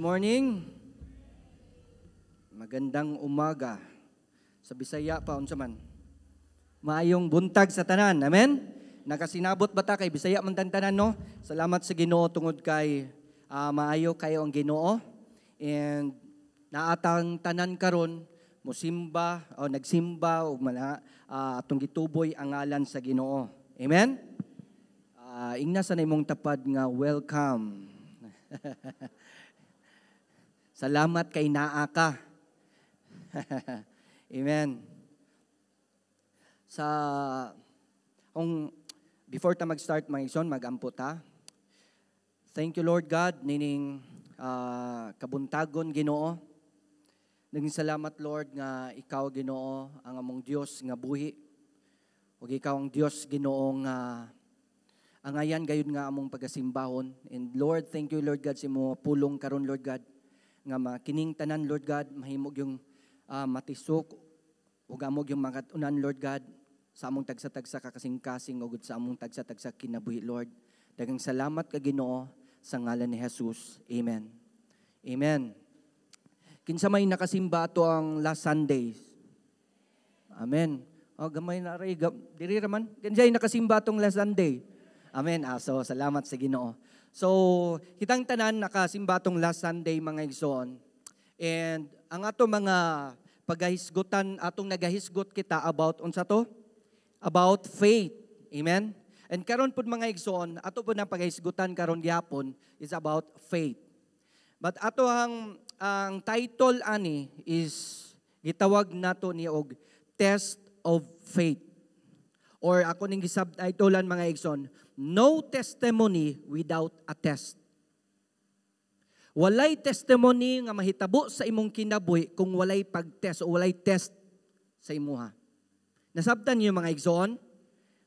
Morning. Magandang umaga. Sa Bisaya pa, unsa man? Maayong buntag sa tanan. Amen? Nakasinabot ba ta kay Bisaya man tanan, no? Salamat sa Ginoo tungod kay maayo kayo ang Ginoo. And naatang tanan karon musimba o nagsimba o mana atong gituboy ang ngalan sa Ginoo. Amen? Ingna sa imong tapad nga welcome. Salamat kay naa ka. Amen. Sa kung before ta mag-start, mga igsoon, magampo ta. Thank you, Lord God, nining kabuntagon, Ginoo. Naging salamat, Lord, nga ikaw, Ginoo, ang among Dios nga buhi. Ug ikaw ang Dios, Ginoo, nga angayan gayud nga among pagasimbahon. And Lord, thank you, Lord God, sa imo pulong karon, Lord God, nga makining tanan, Lord God, mahimo yung matisok ug amo yung makat-unan, Lord God, sa among tagsa-tagsa kakasing-kasing ug sa among tagsa-tagsa kinabuhi, Lord. Daghang salamat ka, Ginoo, sa ngalan ni Jesus. Amen. Amen. Kinsa may nakasimba ato ang last Sunday? Amen. Oh, gamay na ray, diri ra man. Kinsay nakasimba atong last Sunday? Amen. So salamat sa Ginoo. So, kitang tanan nakasimba atong last Sunday, mga igsoon. And ang ato mga pagahisgutan, atong nagahisgot kita about unsa to? About faith. Amen. And karon pud, mga igsoon, ato pud ang pagahisgutan karon gihapon is about faith. But ato ang title ani is gitawag nato ni og test of faith. Or ako ning gisubtitlean, mga igsoon, "No testimony without a test." Walay testimony nga mahitabo sa imong kinabuhi kung walay pagtest o walay test sa imuha. Nasabtan niyo, mga igsoon?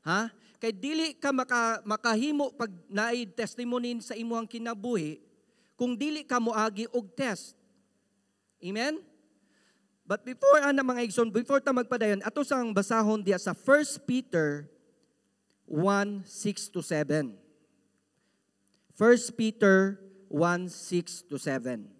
Ha? Kay dili ka makahimo pag naay testimony sa imuhang kinabuhi kung dili ka moagi og test. Amen? But before ana, mga igsoon, before ta magpadayon, ato sang basahon diya sa 1 Peter 1:6 to 7. 1 Peter 1:6 to 7.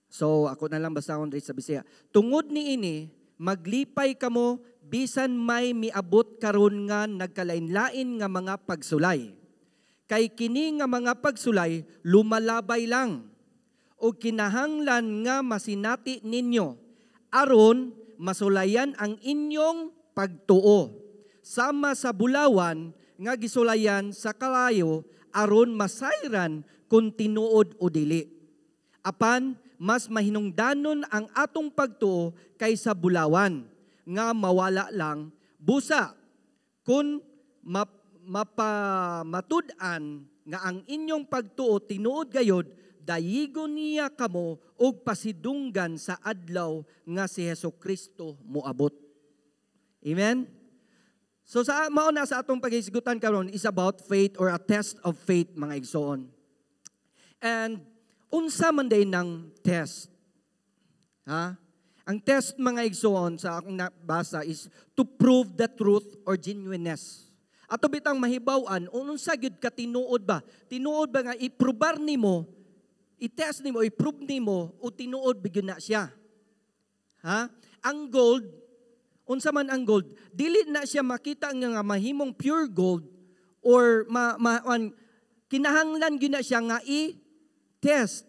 So ako na lang basahon diri sa Bisaya. "Tungod niini maglipay kamo bisan may miabot karon nga nagkalain-lain nga mga pagsulay. Kay kini nga mga pagsulay lumalabay lang o kinahanglan nga masinati ninyo aron masulayan ang inyong pagtuo sama sa bulawan nga gisulayan sa kalayo aron masayran kung tinuod o dili. Apan mas mahinungdanon ang atong pagtuo kaysa bulawan nga mawala lang busa kung mapamatud-an nga ang inyong pagtuo tinuod gayod, dayigon niya kamo og pasidunggan sa adlaw nga si Hesus Kristo moabot." Amen? So sa mao na sa atong paghisgutan karon is about faith or a test of faith, mga igsoon. And unsa man day ng test? Ha? Ang test, mga igsoon, sa akong nabasa is to prove the truth or genuineness. Ato bitang mahibaw-an unsa gyud ka tinuod ba? Tinuod ba nga iprobar nimo, i-test nimo, i-prove nimo o tinuod ba na siya? Ha? Ang gold, unsa man ang gold, dili na siya makita nga mahimong pure gold or kinahanglan gyud na siya nga i-test.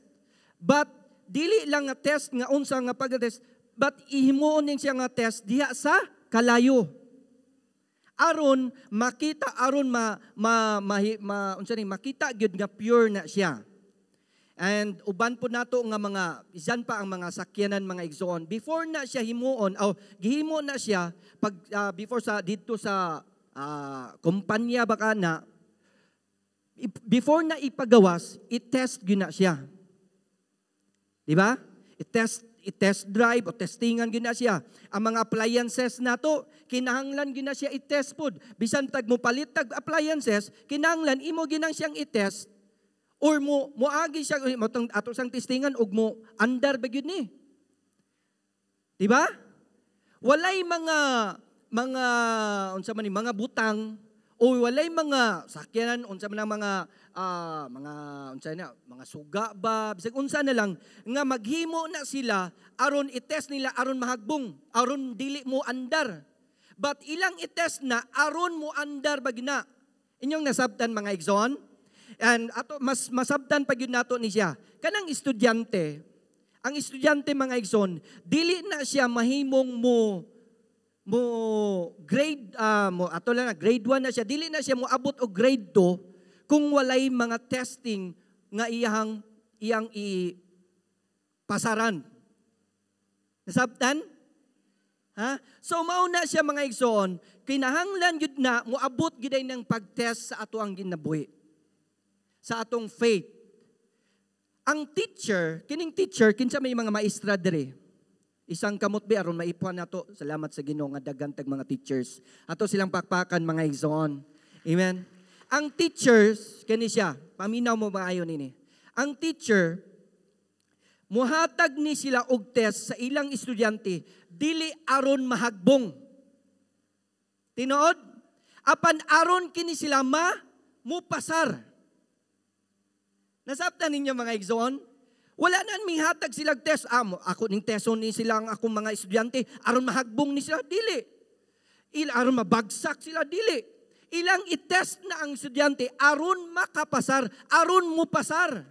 But dili lang nga test nga unsa nga pag-test, but ihimuon ning siya nga test diha sa kalayo. Aron makita, aron ma ma, ma, ma unsa ni, makita gyud nga pure na siya. And uban po nato nga mga isan pa ang mga sakyanan, mga igsoon. Before na siya himuon o gihimo na siya pag before sa didto sa kumpanya baka na before na ipagawas, i-test gyud na siya. Di ba? I-test drive o testingan gyud na siya. Ang mga appliances nato, kinahanglan gyud na siya i-test pod. Bisan tag mo palit tag appliances, kinahanglan imo ginang siyang i-test or mo moagi siya mo ato sang testingan ug mo andar ba gyud ni. Di ba? Walay mga unsa man ni mga butang O walay mga sakyanan, unsa man ang mga unsa na, mga suga ba, bisag unsa na lang nga maghimo na sila aron i-test nila, aron mahagbong, aron dili mo andar. But ilang i-test na aron mo andar ba gina. Inyong nasabtan, mga igsoon? And ato mas masabtan pa gyud nato ni siya. Kanang estudyante, ang estudyante, mga igsoon, dili na siya mahimong mo mo grade mo ato lang na grade 1 na siya, dili na siya moabot og grade 2 kung walay mga testing nga iyang i pasaran. Nasabtan? Ha? So mao na siya, mga igsoon, kinahanglan gyud na moabot gyud ay ng pagtest sa ato ang ginabuhi. Sa atong faith. Ang teacher, kining teacher, kinsa may mga maestra diri? Isang kamot bi aron maipuan nato. Salamat sa Ginoo nga daghan tag mga teachers. Ato silang pakpakan, mga igsoon. Amen. Ang teachers kini siya, paminaw mo maayo nini. Ang teacher muhatag ni sila og test sa ilang estudyante dili aron mahagbong. Tinuod? Apan aron kini sila ma mupasar. Nasabtan ninyo, mga igsoon? Wala na mihatag silang test. Ah, ako ning teston ni sila ang akong mga estudyante aron mahagbong ni sila, dili. Aron mabagsak sila, dili. Ilang i-test na ang estudyante aron makapasar, aron mupasar.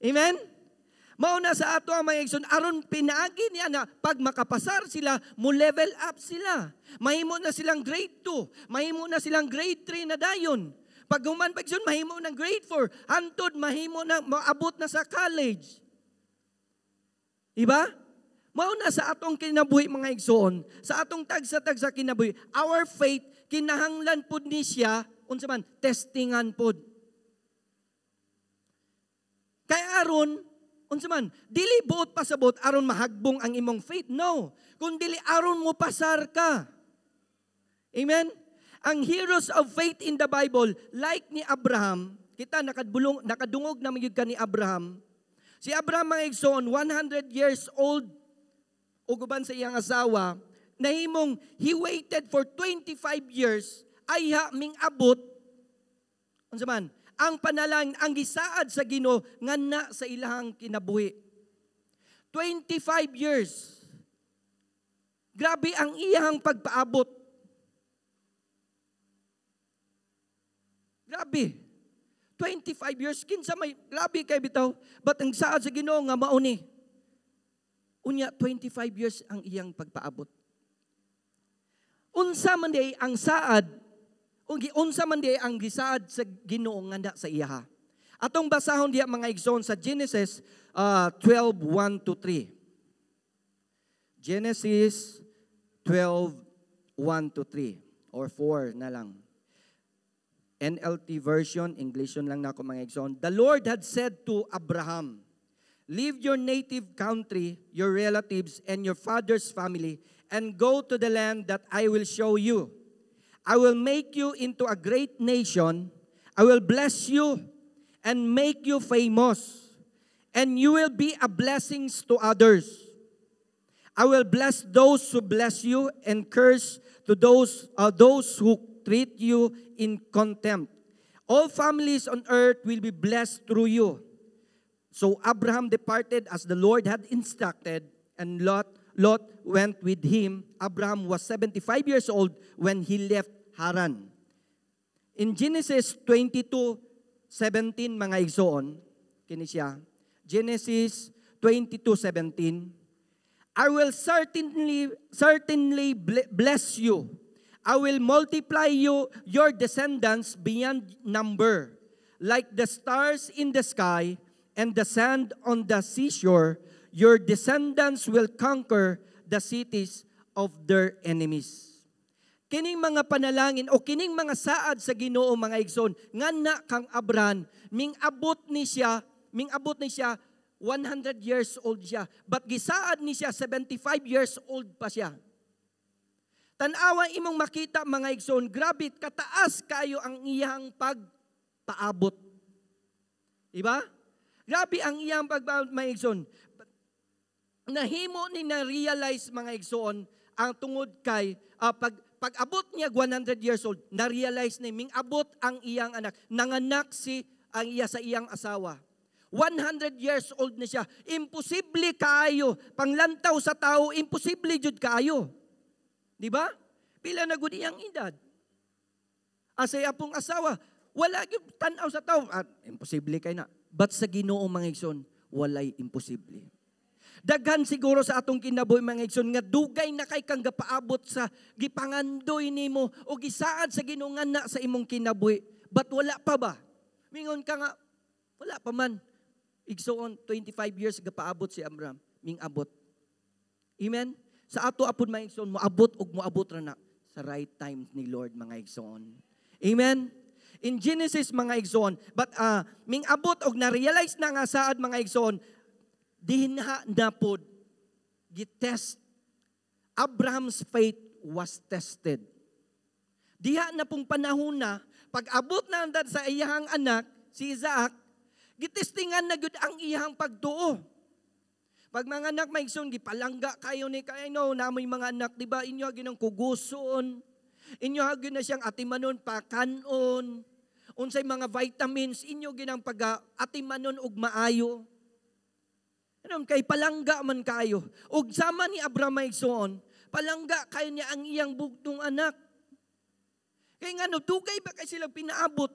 Amen? Mao na sa ato ang mga igsoon, aron pinaagi niya na pag makapasar sila, mo level up sila. Mahimo na silang grade 2, mahimo na silang grade 3 na dayon. Pag human pag igsoon, mahimo ng grade 4, hantod mahimo na maabot na sa college. Diba? Mao na sa atong kinabuhi, mga igsoon, sa atong tagsa-tagsa kinabuhi, our faith kinahanglan pud ni siya unsa man, testingan pud. Kay aron unsa man, dili buot pasabot aron mahagbong ang imong faith. No, kun dili aron mo pasar ka. Amen? Ang heroes of faith in the Bible, like ni Abraham, kita nakadbulong, nakadungog na magyud ka ni Abraham. Si Abraham, mga igsoon, 100 years old ug uban sa iyang asawa, nahimong he waited for 25 years ayha ming abot unsa man ang panalangin, ang gisaad sa Ginoo nga na sa ilahang kinabuhi. 25 years. Grabe ang iyang pagpaabot. Grabe. 25 years kinsa may grabe kay bitaw. But ang saad sa Ginoo nga mauni. Unya 25 years ang iyang pagpaabot. Unsa man di ang saad, unsa man di ang gisaad sa Ginoo nga na sa iyaha. Atong basahon diha, mga igsoon, sa Genesis 12:1 to 3. Genesis 12:1 to 3 or 4 na lang. NLT version, English yun lang na ako, mga igsoon. The Lord had said to Abraham, "Leave your native country, your relatives, and your father's family, and go to the land that I will show you. I will make you into a great nation. I will bless you and make you famous, and you will be a blessing to others. I will bless those who bless you and curse to those who treat you in contempt. All families on earth will be blessed through you." So Abraham departed as the Lord had instructed, and Lot went with him. Abraham was 75 years old when he left Haran. In Genesis 22:17, mga igsoon, kini siya, Genesis 22:17, "I will certainly bless you. I will multiply you, your descendants beyond number, like the stars in the sky and the sand on the seashore. Your descendants will conquer the cities of their enemies." Kining mga panalangin o kining mga saad sa Ginoo, mga igsoon, nga na kang Abraham, ming abot ni siya 100 years old siya. But gisaad ni siya 75 years old pa siya. Tanawa imong makita, mga igsoon, grabe kataas kayo ang iyang pagpaabot. Diba? Grabe ang iyang pagpaabot, mga igsoon. Nahimo ni na-realize, mga igsoon, ang tungod kay pag Pag abot niya 100 years old, na-realize ni ming abot ang iyang anak. Nanganak si ang iya sa iyang asawa. 100 years old na siya. Imposible kaayo. Panglantaw sa tao, imposible jud kaayo. Di ba? Pila na gud iyang edad. Asay apong asawa, wala gyud tan-aw sa tao. Ah, imposible kay na. But sa Ginoo, mga igsoon, walay imposible. Daghan siguro sa atong kinabuhi, mga igsoon, nga dugay na kay kang gapaabot sa gipangandoy nimo o gisaad sa Ginoo nga na sa imong kinabuhi. But wala pa ba? Mingon ka nga wala pa man. Igsoon, 25 years gapaabot si Abraham, ming abot. Amen? Sa ato apod, mga igsoon, moabot ug moabot ra na sa right time ni Lord, mga igsoon. Amen? In Genesis, mga igsoon, but ming abot og na-realize na nga saad, mga igsoon, dinha na pod gitest. Abraham's faith was tested. Diha na pong panahon na, pag abot na ang sa iyahang anak, si Isaac, gitestingan na gyud ang iyahang pagtuo. Pag mga anak, mga igsoon, gipalangga kayo ni kay no, namoy mga anak, di ba, inyo ginang kuguson. Inyo gyud na siyang atimanon pakanon. Unsay mga vitamins inyo ginang pag atimanon og maayo. Ano kay palangga man kayo. Ug sama ni Abraham, igsoon, palangga kayo niya ang iyang bugtong anak. Kay ngano, dugay ba kay sila pinaabot?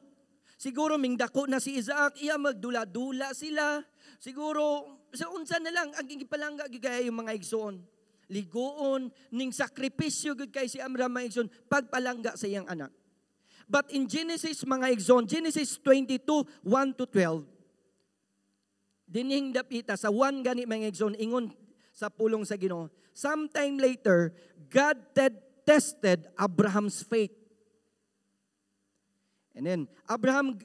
Siguro mingdako na si Isaac, iya magdula-dula sila. Siguro sa unsa na lang ang gipalangga gyud kayo, mga igsoon. Liguon ning sakripisyo gyud kay si Abraham, mga igsoon, pagpalangga sa iyang anak. But in Genesis, mga igsoon, Genesis 22, 1 to 12, dinhing dapita sa 1 gani, mga igsoon, ingon sa pulong sa Ginoo. Sometime later, God tested Abraham's faith. And then, Abraham,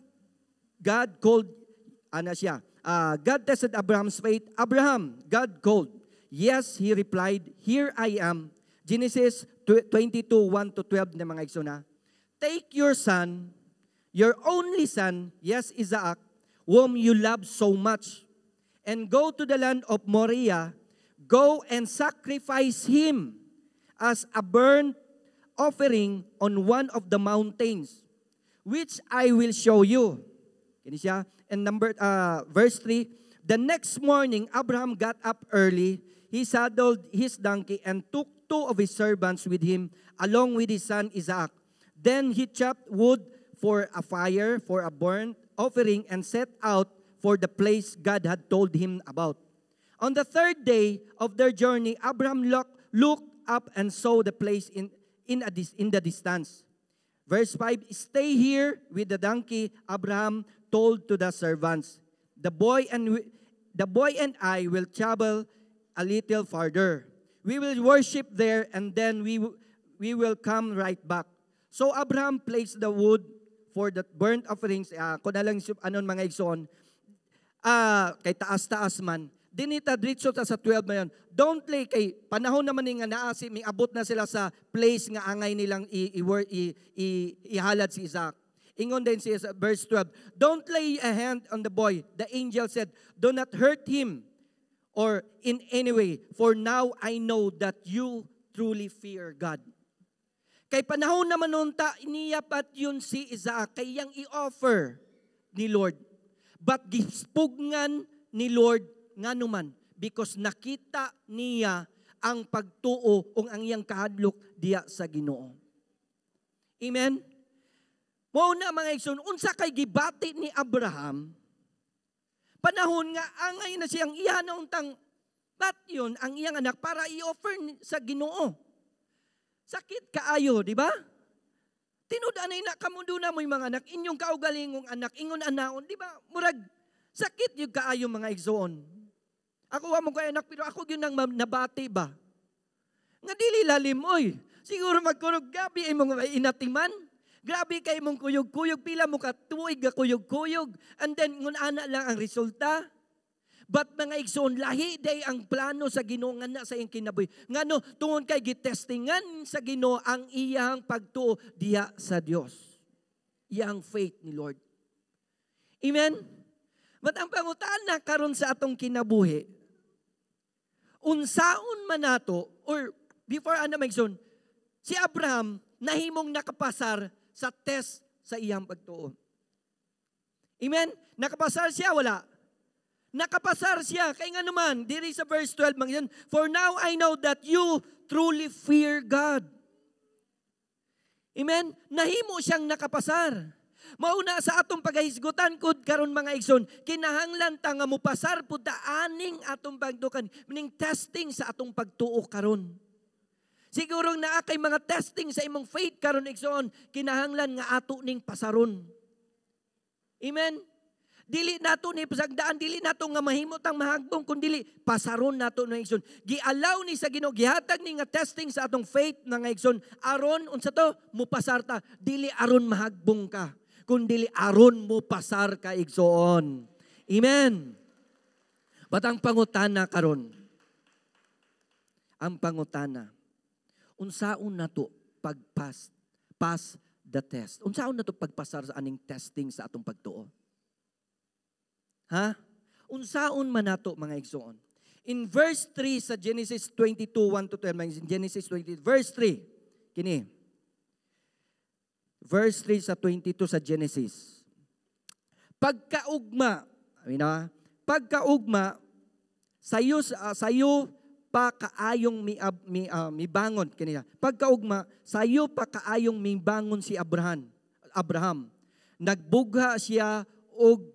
God called, ana siya, God tested Abraham's faith. "Abraham," God called. "Yes," he replied, "here I am." Genesis 22, 1 to 12 na, mga igsoon na. "Take your son, your only son, yes, Isaac, whom you love so much, and go to the land of Moriah. Go and sacrifice him as a burnt offering on one of the mountains, which I will show you." Kini siya. And number verse 3, "The next morning Abraham got up early. He saddled his donkey and took two of his servants with him, along with his son Isaac. Then he chopped wood for a fire, for a burnt offering, and set out for the place God had told him about. On the third day of their journey, Abraham looked up and saw the place in the distance." Verse 5, "Stay here with the donkey," Abraham told to the servants. The boy and I will travel a little farther. We will worship there and then we will come right back." So Abraham placed the wood for the burnt offerings. Kung na lang anon, mga igsoon, kay taas-taas man. Dinita diretso ta sa 12 na yun. Don't lay kay panahon naman ni nga naa si may abot na sila sa place nga angay nilang i, i, i, i, ihalad si Isaac. Ingon din siya sa verse 12, "Don't lay a hand on the boy," the angel said. "Do not hurt him or in any way, for now I know that you truly fear God." Kay panahon naman nun ta, iniyapat yun si Isaac, kay iyang i-offer ni Lord. But gispugngan ni Lord nganuman because nakita niya ang pagtuo o ang iyang kahadlok diya sa Ginoo. Amen? Mao na, mga igsoon, unsa kay gibati ni Abraham panahon nga angay na siyang iya na untang bat yun ang iyang anak para i-offer sa Ginoo? Sakit kaayo, di ba? Tinud anay na kamundo na mo'y mga anak, inyong kaugalingong anak, ingon anaon, di ba? Murag sakit yung kaayo, mga igsoon. Ako wa mo kay anak pero ako gyud nang nabati ba? Nga dili lalim oy. Siguro magkurog gabi imong inatiman. Grabe kay imong kuyog-kuyog, pila mo ka tuig ga kuyog-kuyog. And then ngun ana lang ang resulta. But mga igsoon, lahi day ang plano sa Ginoo nga na sa iyang kinabuhi. Ngano, tungod kay gitestingan sa Ginoo ang iyang pagtuo diha sa Dios. Iyang faith ni Lord. Amen? But ang pangutana karon sa atong kinabuhi, unsaon man nato or before ana, mga igsoon, si Abraham Nahimong nakapasar sa test sa iyang pagtuo. Amen? Nakapasar siya, wala? Nakapasar siya. Kay nga naman, diri sa verse 12, mga, "For now I know that you truly fear God." Amen? Nahimo siyang nakapasar. Mauna sa atong pagahisgutan kud karon, mga igsoon, kinahanglan ta nga mupasar pud ta aning atong pagtukan, meaning testing sa atong pagtuo karon. Siguro naa kay mga testing sa imong faith karon, igsoon, kinahanglan nga ato ning pasaron. Amen? Dili nato ni pasagdaan, dili nato nga mahimo tang mahagbong kun dili pasaron nato na, igsoon. Gi-allow ni sa Ginoo, gihatag ni nga testing sa atong faith na nga, igsoon, aron unsa to, mupasar ta, dili aron mahagbong ka, kun dili aron mo pasar ka, igsoon. Amen. But ang pangutana karon, ang pangutana, unsaon nato pagpass pass the test? Unsaon nato pagpasar sa aning testing sa atong pagtuo? Ha? Unsaon man nato, mga igsoon? In verse 3 sa Genesis 22, 1 to 12, Genesis 22, verse 3, kini. Verse 3 sa 22 sa Genesis. Pagkaugma, I mean, pagkaugma, sayo pa kaayong mibangon kaniya. Pagkaugma, sayo pa kaayong mibangon si Abraham. Abraham. Nagbugha siya og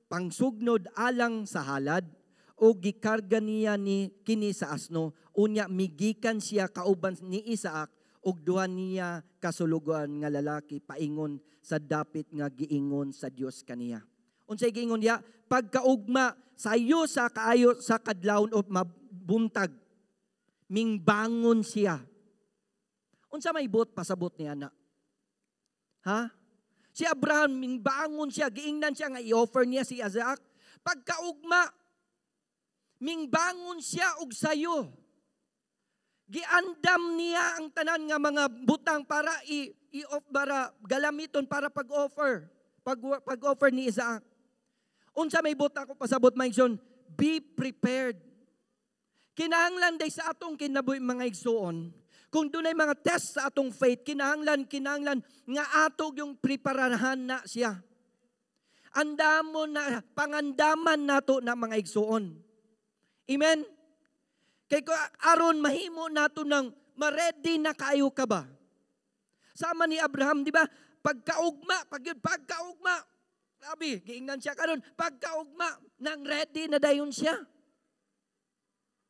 pangsugnod alang sa halad o gikarga niya ni kini sa asno. Unya migikan siya kauban ni Isaac ug duha niya kasulugoan nga lalaki paingon sa dapit nga giingon sa Dios kaniya. Unsay giingon niya? Pagkaugma, sayo sa kaayo sa kadlawon o mabuntag, mingbangon siya. Unsa may buot pasabot niya na? Ha? Si Abraham, mingbangon siya, giingnan siya nga i-offer niya si Isaac. Pagkaugma, mingbangon siya og sayo. Giandam niya ang tanan nga mga butang para i i-off para galamiton para pag-offer ni Isaac. Unsa may buot ko pasabot, mga igsoon? Be prepared. Kinahanglan day sa atong kinabuhi, mga igsoon, kung dunay mga test sa atong faith, kinahanglan nga ato yung preparahan na siya. Andamon na, pangandaman nato na, mga igsoon. Amen? Kay aron mahimo nato ng ma-ready na kaayo ka ba? Sama ni Abraham, di ba? Pagkaugma, pag yun, pagkaugma. Sabi, giingnan siya karon, pagkaugma, nang ready na dayon siya.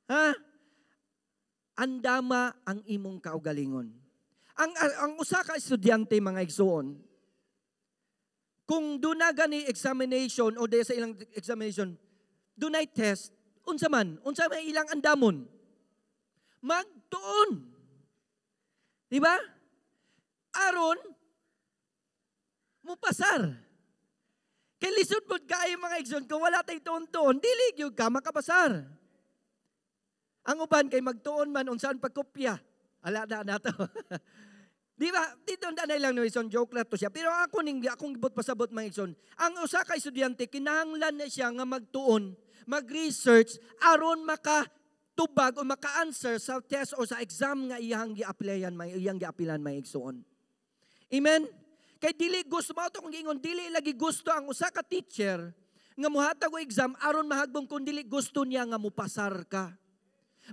Ha? Andama ang imong kaugalingon. Ang usa ka estudyante, mga igsoon, kung duna gani examination o sa ilang examination, dunay test, unsa man, unsa may ilang andamon? Magtuon. Di ba? Aron mupasar. Kay lisod pod kaayo, mga igsoon, kung wala tay tuon-tuon, dili gyud ka makapasar. Ang uban kay magtuon man unsaan pagkopya. Ala na nato. Di ba? Dito na lang no igsoon, joke lang to siya. Pero ako ning akong gibot pasabot, mga igsoon, ang usa ka estudyante kinahanglan na siya nga magtuon, mag-research aron maka tubag o maka-answer sa test o sa exam nga iyang gi-applyan, may iyang gi-apilan, mga igsoon. Amen? Kay dili gusto mo ato kung giingon, dili lagi gusto ang usa ka teacher nga muhatag og exam aron mahagbong kung dili gusto niya nga mupasar ka.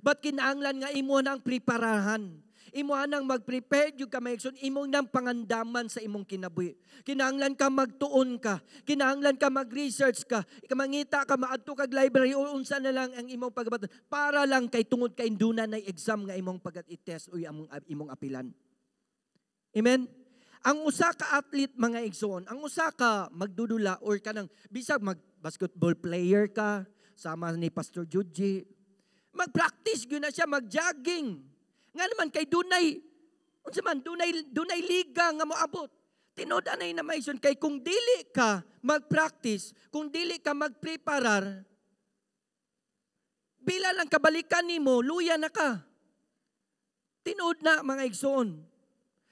But kinahanglan nga imo nang preparahan. Imo nang mag-prepare jud ka, mga igsoon, imong nang pangandaman sa imong kinabuhi. Kinahanglan ka magtuon ka, kinahanglan ka mag-research ka, mangita ka, maadto kag library o unsa na lang ang imong pagabatan para lang kay tungod kay duna na exam nga imong pagat i-test o imong apilan. Amen? Ang usa ka athlete, mga igsoon, ang usa ka magdudula or kanang bisag mag basketball player ka, sama ni Pastor Juji, mag-practice gyud na siya, mag-jogging. Nga naman kay dunay unsa man dunay liga nga moabot. Tinuod anay na may kay kung dili ka mag-practice, kung dili ka magpreparar, bila lang kabalikan nimo, luya na ka. Tinuod na, mga igsoon.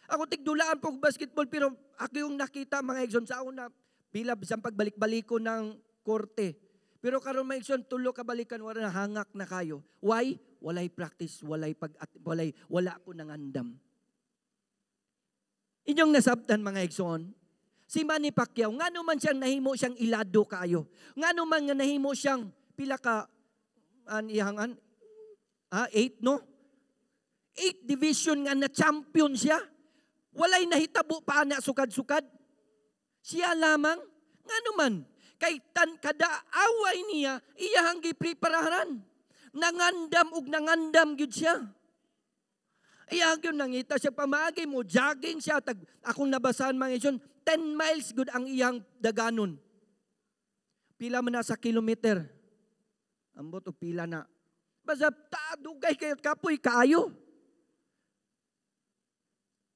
Ako tigdulaan po basketball pero ako yung nakita, mga igsoon, sa una pila bisan pagbalik-balik ko ng korte. Pero karon, mga igsoon, tulo ka balikan wala na, hangak na kayo. Why? Walay practice, walay pag walay wala ko nangandam. Inyong nasabtan, mga igsoon, si Manny Pacquiao, ngano man siyang nahimo siyang ilado kaayo? Ngano man nga nahimo siyang pila ka an iyang an eight, no? Eight division nga na champion siya. Walay nahitabo pa ana sukad-sukad. Siya lamang. Ngano man kay tan kada away niya iyahang gipreparahan. Nangandam og nangandam gyud siya. Iya gyud nangita siya pamaagi mo jogging siya tag akong nabasahan, mga igsoon, 10 miles gud ang iyang daganon. Pila man na sa kilometer? Ambot og pila na. Basta ta dugay kayo, kapoy kaayo.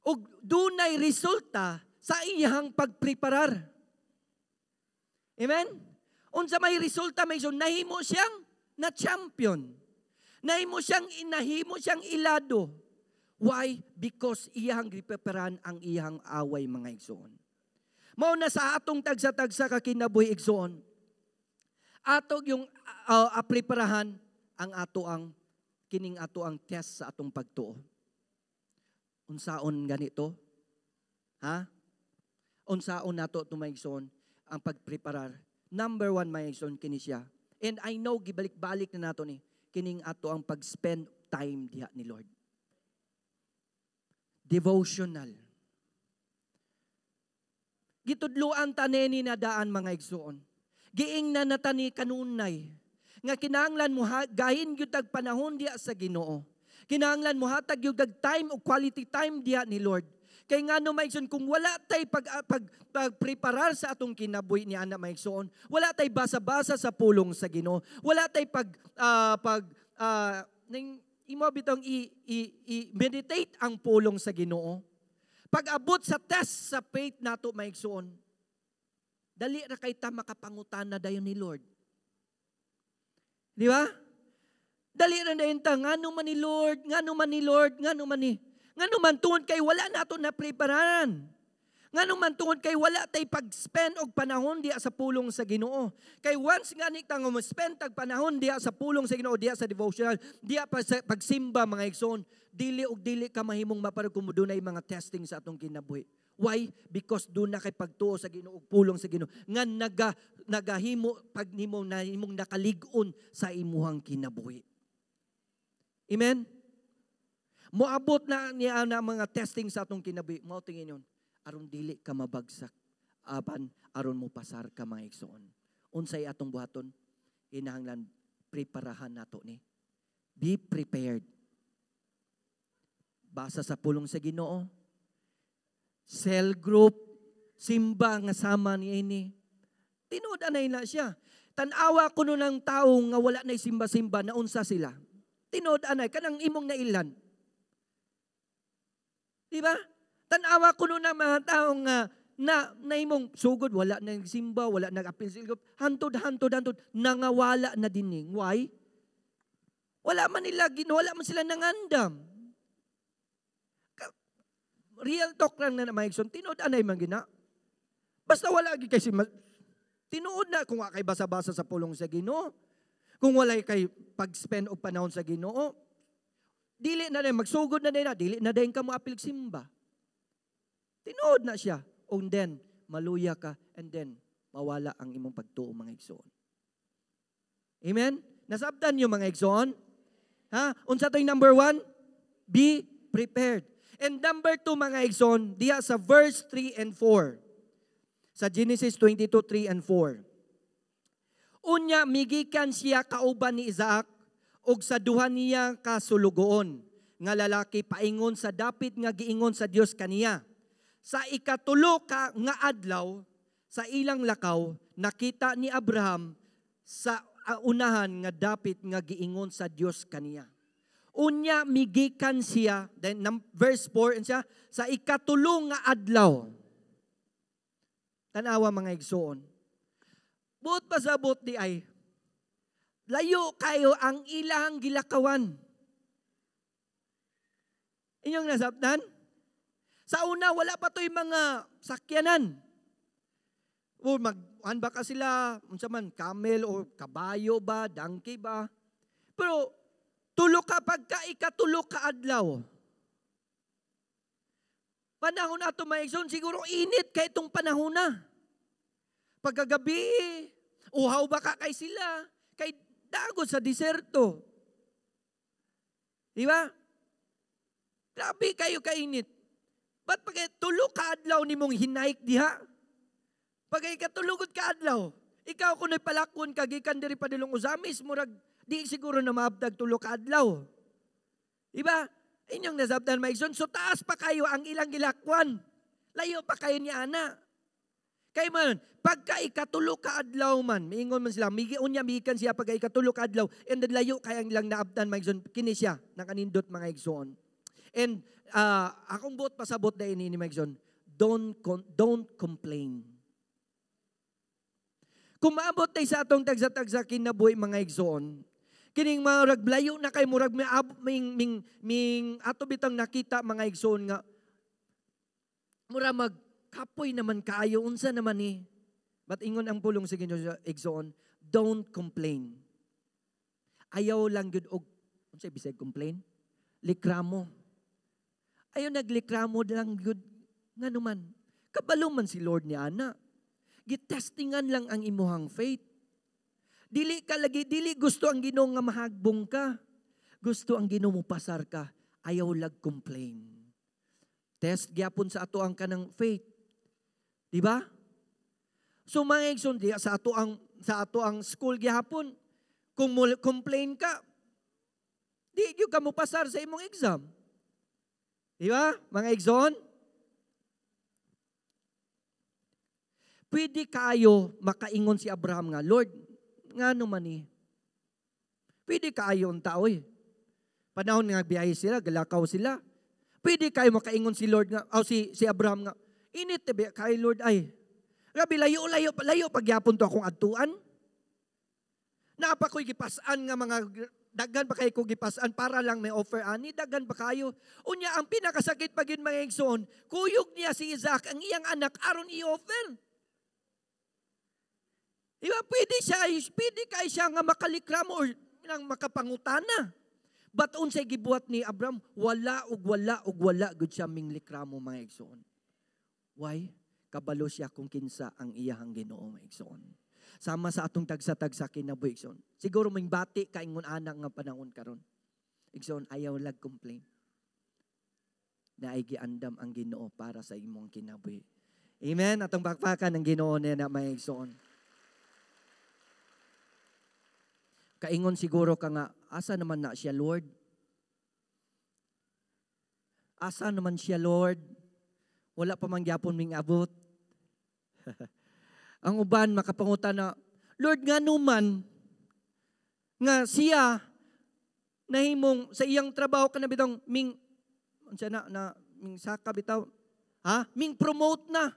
Og dunay resulta sa iyang pagpreparar. Amen? Unsa may resulta, may so nahimo siyang na champion. Nahimo siyang ilado. Why? Because iyang gipreparan ang iyang away, mga igsoon. Mao na sa atong tagsa-tagsa ka kinabuhi, igsoon. Ato yung preparahan ang ato ang kining ato ang test sa atong pagtuo. Unsaon ganito? Ha? Unsaon nato ito, mga igsoon, ang pagpreparar? Number one, mga igsoon, kini siya. And I know gibalik-balik na nato ni kining ato ang pag-spend time diha ni Lord. Devotional. Gitudluan ta nini na daan, mga igsoon. Giingnan na ta ni kanunay nga kinahanglan mo gahin gyud tag panahon diha sa Ginoo. Kinahanglan mo hatag gyud tag time o quality time diha ni Lord. Kay ngano, mga igsoon, kung wala tay pag pagpreparar sa atong kinabuhi ni ana, mga igsoon, wala tay basa-basa sa pulong sa Ginoo, wala tay pag pag ning imo bitong i meditate ang pulong sa Ginoo. Pag abot sa test sa faith nato, mga igsoon, dali ra kay ta makapangutana dayon ni Lord. Di ba? Dali ra dayon ta, ngano man ni Lord, ngano man ni Lord, ngano man ni? Ngano man? Tungod kay wala nato na prepararan. Ngano man? Tungod kay wala tay pag-spend og panahon diha sa pulong sa Ginoo. Kay once nga ni ta nga mo spend tag panahon diha sa pulong sa Ginoo, diha sa devotional, diha pa sa pagsimba, mga igsoon, dili og dili ka mahimong maparag kung dunay mga testing sa atong kinabuhi. Why? Because duna kay pagtuo sa Ginoo ug pulong sa Ginoo nga nagahimo pag nimo nahimong nakalig-on sa imuhang kinabuhi. Amen? Moabot na niya na mga testing sa atong kinabuhi. Mao tingin yun. Aron dili ka mabagsak. Apan aron mo pasar ka, mga igsoon. Unsay atong buhaton? Kinahanglan preparahan nato ni. Be prepared. Basa sa pulong sa Ginoo. Cell group, simba nga sama ni ini. Tinuod anay na siya. Tan-awa kuno ng tao nga wala na simba-simba na unsa sila. Tinuod anay kanang imong nailan. Di ba? Tan-awa kuno ng mga tao nga na naimong sugod wala na simba, wala nag-apil sa group, hantod hantod hantod nangawala na dining. Why? Wala man nila wala man sila nangandam. Real talk lang na mga igsoon, tinuod anay man gina. Basta wala gyud kay si tinuod na kung wa kay basa-basa sa pulong sa Ginoo, kung walay kay pag-spend og panahon sa Ginoo, dili na din magsugod na din na, dili na din ka mo apil simba. Tinuod na siya. And then, maluya ka and then mawala ang imong pagtuo, mga igsoon. Amen? Nasabtan niyo, mga igsoon? Ha? Unsa to'y number one? Be prepared. And number two, mga igsoon, diha sa verse 3 and 4. Sa Genesis 22, 3 and 4. Unya, migikan siya kauban ni Isaac ug sa duha niya ka sulugoon nga lalaki paingon sa dapit nga giingon sa Dios kaniya. Sa ikatulo ka nga adlaw sa ilang lakaw, nakita ni Abraham sa unahan nga dapit nga giingon sa Dios kaniya. Unya migikan siya, then verse 4 siya, sa ikatulo nga adlaw. Tanawa, mga igsoon. Buot pasabot di ay, layo kayo ang ilang gilakawan. Inyong nasabtan? Sa una, wala pa to'y mga sakyanan. O mag ba ka sila, unsa man, camel o kabayo ba, donkey ba. Pero tulo ka pagka ikatulo ka adlaw. Panahon ato, mga igsoon, siguro init kay itong panahon na. Pagkagabi, uhaw ba ka kay sila? Kay dagod sa diserto. Di ba? Grabe kayo kainit. Ba't pag tulo ka adlaw ni mong hinaik diha? Pag katulugod ka adlaw, ikaw kung palakon ka, gikan diri padulong Ozamiz, murag di siguro na maabdag tulo ka adlaw. Di ba? Inyong nasabtan, mga igsoon. So taas pa kayo ang ilang gilakwan. Layo pa kayo ni ana. Kay man, pagka ikatulo ka adlaw man, miingon man sila, migi unya migikan siya pagka ikatulo ka adlaw, and then layo kay ang ilang naabtan, mga igsoon, kini siya, nakanindot, mga igsoon. And akong buot pasabot na ini ni mga igsoon, don't complain. Kung maabot tayo sa atong tagsa-tagsa kinabuhi, mga igsoon, kining murag layo na kay murag may ming, ming, ming ato bitang nakita, mga igsoon, nga mura mag kapoy naman kaayo, unsa naman ni. But ingon ang pulong sa Ginoo, igsoon, don't complain. Ayaw lang gyud og unsa bisag complain? Likramo. Ayaw naglikramo lang gyud, ngano man. Kabalo man si Lord ni ana. Gitestingan lang ang imuhang faith. Dili ka lagi, dili gusto ang Ginoo nga mahagbong ka. Gusto ang Ginoo mo pasar ka. Ayaw lag complain. Test gyapon sa ato ang kanang faith. Di ba? So mga igsoon, di, sa ato ang school gihapon, kung mo complain ka, di gyud ka mo pasar sa imong exam. Di ba? Mga igsoon? Pwede kaayo makaingon si Abraham nga, "Lord, ngano man ni?" Pwede kaayo ang tao eh. Panahon nga biyahe sila, galakaw sila. Pwede kayo makaingon si Lord nga, o si Abraham nga, "Init ba kay Lord ay. Grabe, layo, layo, layo pagyapon to akong adtuan. Naa pa ko'y gipasan nga mga daghan pa kay ko gipasan para lang may offer ani, daghan pa kayo." Unya ang pinakasakit pa gyud, mga igsoon, kuyog niya si Isaac, ang iyang anak, aron i-offer. Di ba? Pwede kay siya nga makalikramo or nang makapangutana. But unsay gibuhat ni Abraham, wala ug wala ug wala gud siya minglikramo, mga igsoon. Why? Kabalo siya kung kinsa ang iyahang Ginoo, mga igsoon. Sama sa atong tagsa-tagsa kinabuhi, igsoon. Siguro may bati ka ingon anak nga panahon karon. Igsoon, ayaw lag complain. Naay giandam ang Ginoo para sa imong kinabuhi. Amen. Atong bakbakan ng Ginoo niya na, mga igsoon. Kaingon siguro ka nga, "Asa naman na siya, Lord? Asa naman siya, Lord? Wala pa man gyapon ming abot." Ang uban makapanguta na, "Lord, nga numan nga siya nahimong sa iyang trabaho ka na bitong ming unsa na na ming saka bitaw ha, ming promote na.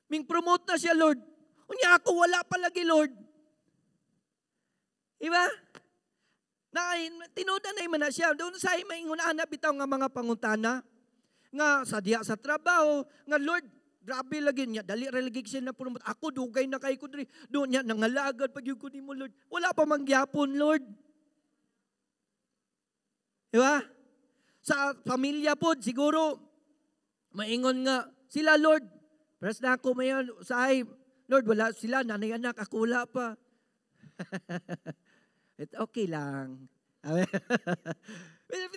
Ming promote na siya, Lord. Unya ako wala pa lagi, Lord." Diba? Na tinuod na man na siya. Doon sa maingon ana bitaw nga mga pangutana nga sa diha sa trabaho nga, "Lord, grabe lagi niya, dali ra lagi siya na promote. Ako dugay na kay ko diri." Doon niya nangalagad pag ko nimo, Lord. Wala pa man gyapon, Lord. Di ba? Sa pamilya pod siguro maingon nga sila, "Lord, press na ako mayon sa ay Lord, wala sila nanay anak, ako wala pa." It okay lang.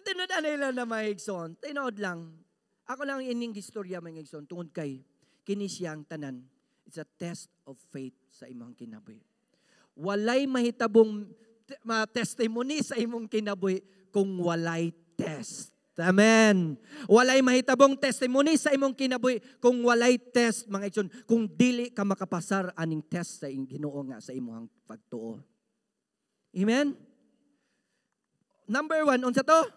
Tinuod na lang na, mga igsoon. Tinuod lang. Ako lang ining istorya, mga igsoon, tungod kay kini siyang tanan. It's a test of faith sa imong kinabuhi. Walay mahitabong testimony sa imong kinabuhi kung walay test. Amen. Walay mahitabong testimony sa imong kinabuhi kung walay test, mga igsoon, kung dili ka makapasar aning test sa Ginoo nga sa imong pagtuo. Amen? Number 1, unsa to?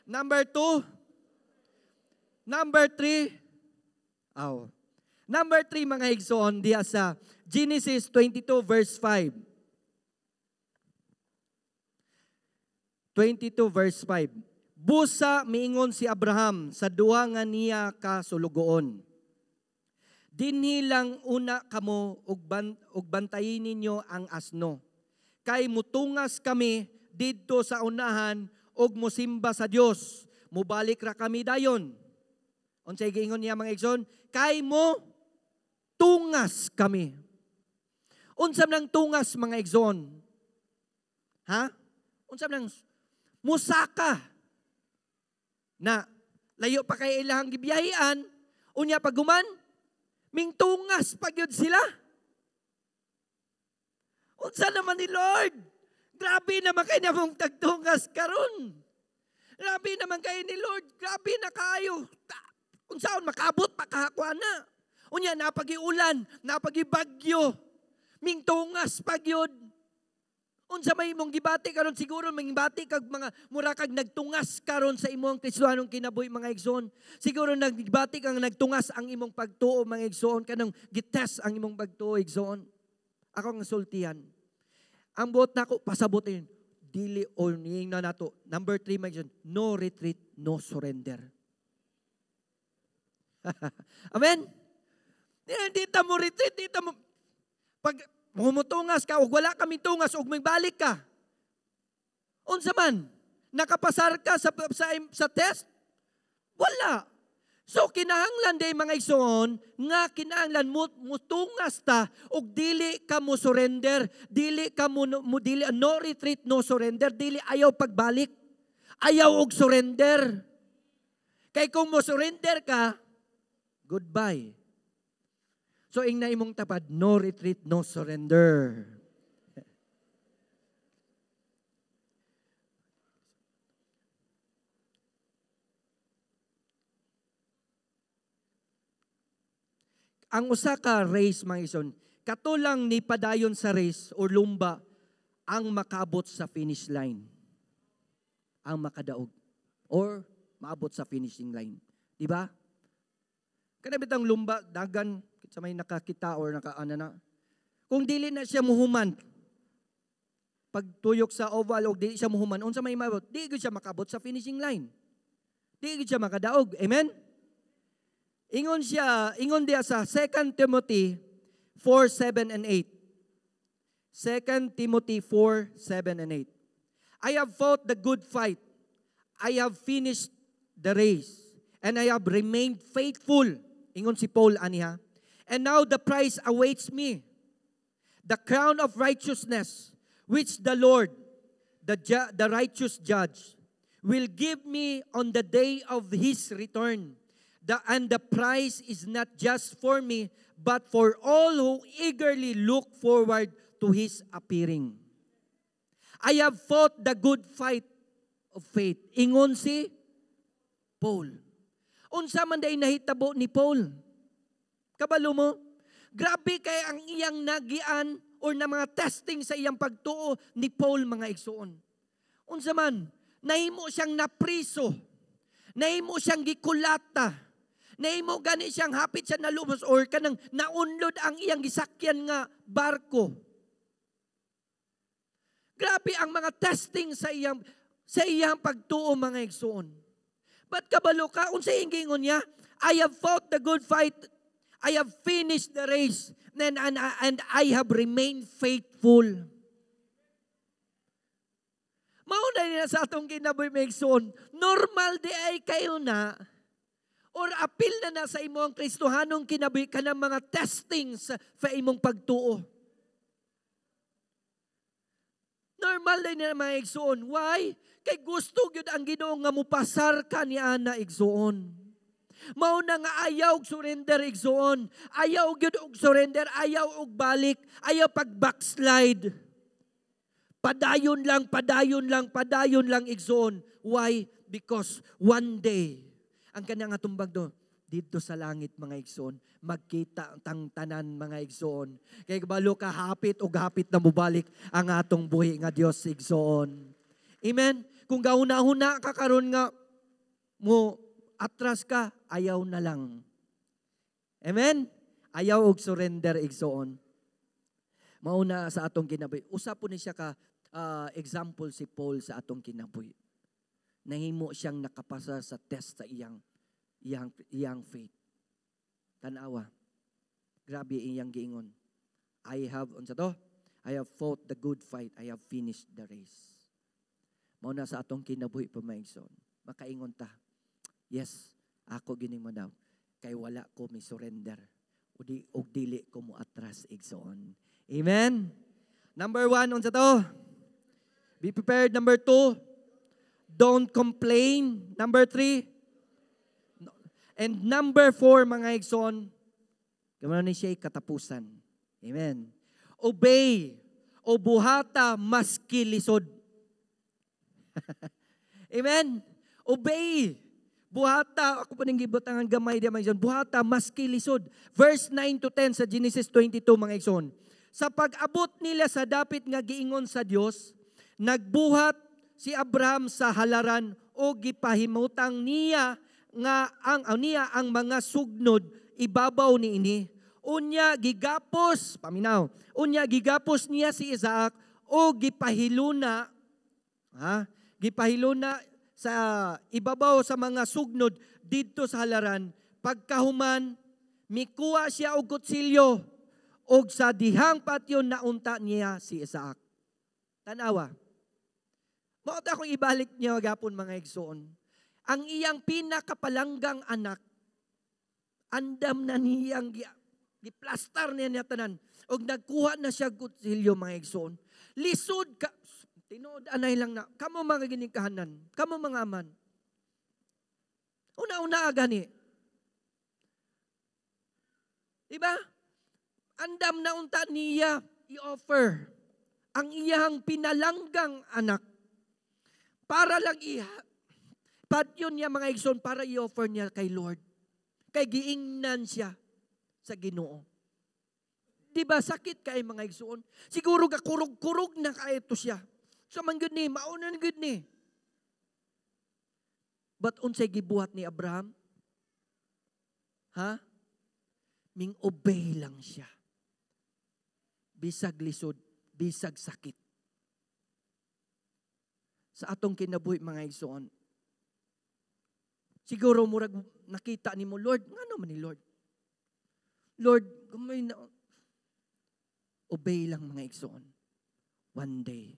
Number 2? Number 3? Aw. Number 3, mga igsoon, diya sa Genesis 22 verse 5. 22 verse 5. Busa miingon si Abraham sa duha nga niya ka sulugoon, "Dinhi lang una kamo ug bantayi ninyo ang asno. Kay mutungas kami didto sa unahan ug musimba sa Dios. Mubalik ra kami dayon." Unsay giingon niya, mga igsoon? Kay mo tungas kami. Unsa man ang tungas, mga igsoon? Ha? Unsa man ang musaka? Na layo pa kay ilahang gibiyahian, unya paguman mingtungas pa gyud sila. Unsa naman ni Lord? Grabe naman kay namong tagtungas karon. Grabe naman kay ni Lord. Grabe na kaayo. Unsaon makaabot pa kahakuan na. Unya napagiulan, napagibagyo. Mingtungas pa gyud. Unsa may imong gibati karon, siguro ming bati kag mga mura kag nagtungas karon sa imong Kristohanong kinabuhi, mga igsoon. Siguro nagbati kang nagtungas ang imong pagtuo, mga igsoon, kanang gitest ang imong pagtuo, igsoon. Ako ang sultihan. Ang buot nako pasabot dili o niing na nato. Number 3, mga igsoon, no retreat, no surrender. Amen? Di ta mo retreat, di ta mo pag mumutungas ka, og wala kami tungas, og magbalik ka. Unsa man? Nakapasar ka sa test? Wala. So kinahanglan day, mga igsoon, nga kinahanglan mo mutungas ta og dili ka mo surrender, dili ka mo, mo dili, no retreat, no surrender, dili, ayaw pagbalik. Ayaw og surrender. Kay kung mo surrender ka, goodbye. So ing na imong tapad, no retreat, no surrender. Ang usa ka race, mga igsoon, katulang ni padayon sa race or lumba ang makaabot sa finish line. Ang makadaog or maabot sa finishing line. Di ba? Kana bitang lumba, dagan sa may nakakita or nakaana na. Kung dili na siya muhuman, pagtuyok sa oval o dili siya muhuman, unsa may maabot, di gyud siya makaabot sa finishing line. Di gyud siya makadaog. Amen? Ingon siya, ingon diya sa 2 Timothy 4, 7 and 8. 2 Timothy 4, 7 and 8. I have fought the good fight. I have finished the race. And I have remained faithful. Ingon si Paul aniha. And now the prize awaits me, the crown of righteousness, which the Lord, the righteous judge, will give me on the day of His return. And the prize is not just for me, but for all who eagerly look forward to His appearing. I have fought the good fight of faith. Ingon si Paul. Unsa man day nahitabo ni Paul? Kabalo mo? Grabe kay ang iyang nagian or na mga testing sa iyang pagtuo ni Paul, mga igsoon. Unsa man, nahimo siyang napriso. Nahimo siyang gikulata. Nahimo gani siyang hapit siya nalumos or kanang naunlod ang iyang gisakyan nga barko. Grabe ang mga testing sa iyang pagtuo, mga igsoon. But kabalo ka, unsa iyang giingon niya? I have fought the good fight. I have finished the race. And I have remained faithful. Mao na niya sa atong kinabuhi, mga igsoon. Normal di ay kayo na or apil na na sa imong Kristohanong kinabuhi ka ng mga testings sa imong pagtuo. Normal din na, mga igsoon. Why? Kay gusto gyud ang Ginoo nga mupasar ka ni ana, igsoon. Mao na nga ayaw og surrender, igsoon. Ayaw gyud og surrender, ayaw og balik, ayaw pag backslide. Padayon lang, padayon lang, padayon lang, igsoon. Why? Because one day, ang kanang atumbag do, dito sa langit, mga igsoon, magkita tang tanan, mga igsoon. Kay kabalo ka, hapit og hapit na mubalik ang atong buhi nga Dios, igsoon. Amen? Kung gauna-huna ka karon nga mo atras ka, ayaw na lang. Amen? Ayaw og surrender, igsoon. Mauna sa atong kinabuhi. Usa po ni siya ka example si Paul sa atong kinabuhi. Nahimo siyang nakapasa sa test sa iyang faith. Tanawa. Grabe iyang giingon. I have, unsa to? I have fought the good fight. I have finished the race. Mao na sa atong kinabuhi pa, mga igsoon. Makaingon ta. Yes, Ako gining mo daw kay wala ko mi surrender og dili ko mo atras, igsoon. Amen. Number one, unsa to? Be prepared. Number two, don't complain. Number three, and number four, mga igsoon, kamo ni siya katapusan. Amen. Obey o buhata maski lisod. Amen. Obey. Buhata, ako pa ning gibutangan gamay di, mga igsoon. Buhata maski lisod. Verse 9 to 10 sa Genesis 22, mga igsoon. Sa pag-abot nila sa dapit nga giingon sa Dios, nagbuhat si Abraham sa halaran o gipahimutang niya nga ang niya ang mga sugnod ibabaw niini. Unya gigapos, paminaw. Unya gigapos niya si Isaac o gipahiluna, ha? Gipahiluna sa ibabaw sa mga sugnod didto sa halaran. Pagkahuman, mikuha siya og kutsilyo og sa dihang patyon naunta niya si Isaac. Tanawa. Mao ta akong ibalik niya gapon, mga igsoon. Ang iyang pinakapalanggang anak, andam na niyang giplastar niya niya tanan og nagkuha na siya kutsilyo, mga igsoon. Lisod ka tinuod anay lang na kamo mga ginikahanan, kamo mga aman. Una-una gani. Diba? Andam na unta niya i-offer ang iyang pinalanggang anak para lang iha patyon niya, mga igsoon, para i-offer niya kay Lord. Kay giingnan siya sa Ginoo. Di ba sakit kay, mga igsoon? Siguro ka kurog-kurog na kaito siya. So man gud ni, mauna gud ni. But unsay gibuhat ni Abraham? Ha? Ming obey lang siya. Bisag lisod, bisag sakit. Sa atong kinabuhi, mga igsoon, siguro murag nakita nimo, "Lord, ngano man ni, Lord? Lord, gamay na." Obey lang, mga igsoon. One day,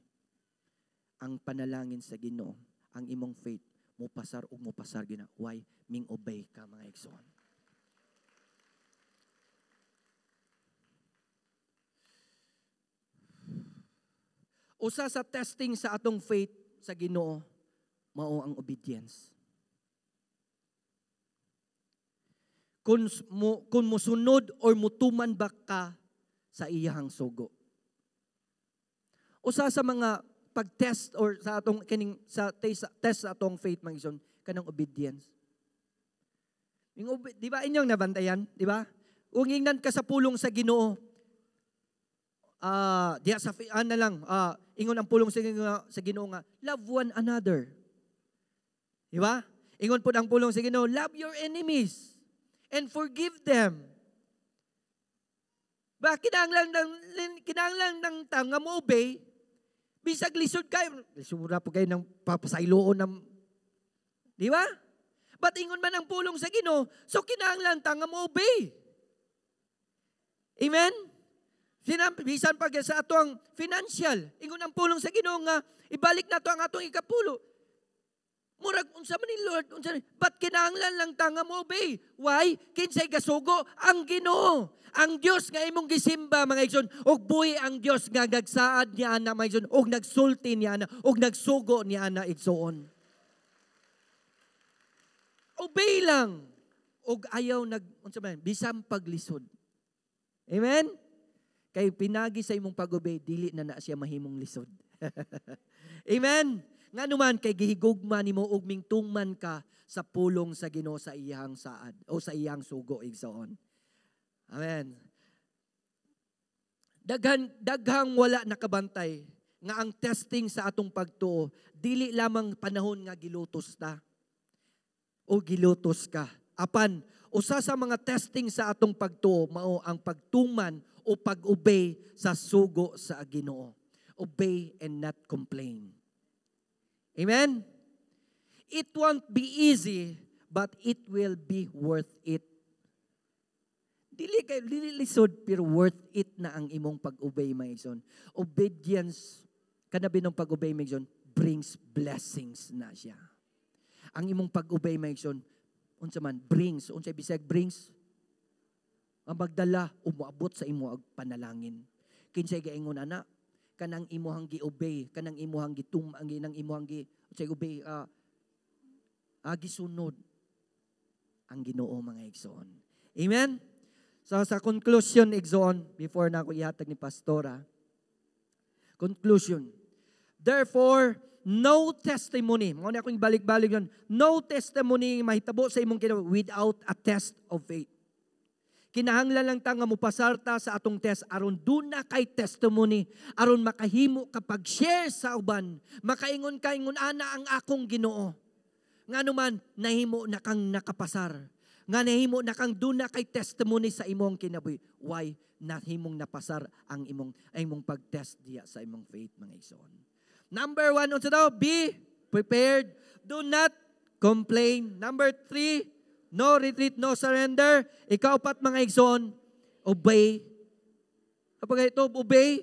ang panalangin sa Ginoo, ang imong faith, mupasar ug mupasar gina. Why? Ming obey ka, mga igsoon. Usa sa testing sa atong faith sa Ginoo mao ang obedience. Kung musunod or mutuman ba ka sa iyahang sugo. Usa sa mga pag-test or sa atong kining sa test, test sa atong faith, mga igsoon, kanang obedience. Yung, di ba inyong nabantayan, di ba? Kung ingnan ka sa pulong sa Ginoo, diya sa na lang, ingon ang pulong sa Ginoo nga love one another. Di ba? Ingon pud ang pulong sa Ginoo, love your enemies and forgive them. Ba kinahanglan ng tao nga mo obey bisag lisod kayo. Lisod po kayo ng papasayloon ng, di ba? But ingon man ang pulong sa Ginoo, so kinahanglan ta nga mo obey. Amen? Bisan pa sa ato ang financial, ingon ang pulong sa Ginoo nga ibalik nato ang atong ikapulo. Murag unsa man ni, Lord, unsa ni? But kinahanglan lang ta nga mo obey. Why? Kinsay gasugo? Ang Ginoo. Ang Dios nga imong gisimba, mga igsoon, ug buhi ang Dios nga nagsaad niya ana, mga igsoon, ug nagsulti niya ana, ug nagsugo niya ana, igsoon. Obey lang. Ug ayaw nag unsa man bisan paglisod. Amen? Kay pinagi sa imong pag-obey, dili na na siya mahimong lisod. Amen? Ngano man kay gihigugma nimo ug mingtungman ka sa pulong sa Ginoo, sa iyang saad o sa iyang sugo, igsoon. Amen. Daghang wala nakabantay nga ang testing sa atong pagtuo dili lamang panahon nga gilutos ta o gilutos ka. Apan usa sa mga testing sa atong pagtuo mao ang pagtuman o pag-obey sa sugo sa Ginoo. Obey and not complain. Amen? It won't be easy, but it will be worth it. Dili kay dili lisod pero worth it na ang imong pag-obey, mga igsoon. Obedience kanabi ng pag-obey, mga igsoon, brings blessings na siya. Ang imong pag-obey, mga igsoon, Unsa man brings, unsay bisag brings ang magdala umuabot sa imo og panalangin. Kinsay gaingon ana? Kanang imuhang gi-obey, kanang imuhang gitum, ang ginang imuhang gi unsay obey, gisunod ang Ginoo, mga igsoon. Amen. So sa conclusion, igsoon, before na ako ihatag ni pastora. Conclusion. Therefore, no testimony. Mao na akong balik-balik yun. No testimony mahitabo sa imong kinabuhi without a test of faith. Kinahanglan lang ta nga mopasar ta sa atong test aron duna kay testimony, aron makahimo ka pag-share sa uban, makaingon ka ingon ana ang akong Ginoo. Ngano man nahimo na kang nakapasar, nga nahimo na kang duna kay testimony sa imong kinabuhi. Why nahimong napasar ang imong pag-test diya sa imong faith, mga igsoon. Number 1, unsa daw? Be prepared. Do not complain. Number 3, no retreat, no surrender. Ikaapat, mga igsoon, obey. Kapag ito, obey,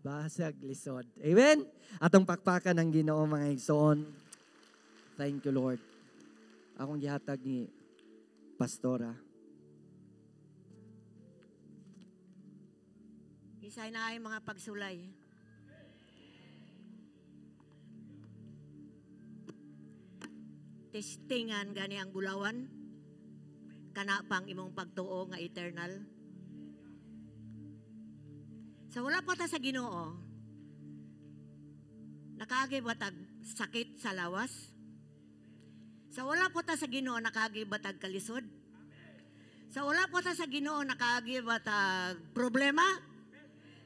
basag lisod. Amen? Atong pakpakan ng Ginoo, mga igsoon. Thank you, Lord. Akong gihatag ni Pastora. Isay na ay mga pagsulay. Testingan gani ang bulawan, kana pang imong pagtuo nga eternal. Sa wala pa ta sa Ginoo, nakaagi ba tag sakit sa lawas? Sa wala pa ta sa Ginoo, nakaagi ba tag kalisod? Sa wala pa ta sa Ginoo, nakaagi ba tag problema?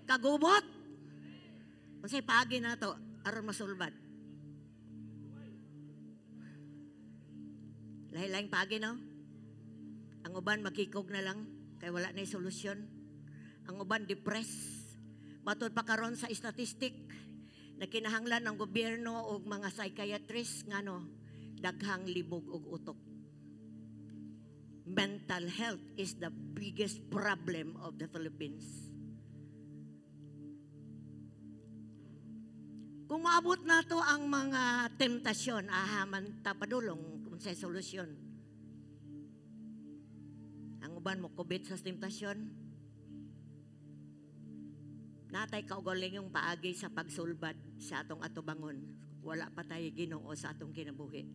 Kagubot? Unsay paagi na to aron masulbad? Lahi-lahing paagi, no? Ang uban magkikog na lang, kay wala na solusyon. Ang uban depressed. Matod pa karon sa statistic na kinahanglan ng gobyerno og mga psychiatrist ngano daghang libog og utok. Mental health is the biggest problem of the Philippines. Kung maabot na to ang mga temptasyon, ahaman ta padulong kung sa solusyon. Ang uban mo kubit sa temptasyon. Natay kaugaling yung paagi sa pagsulbad sa atong atubangon. Wala pa tayo Ginoo sa atong kinabuhi.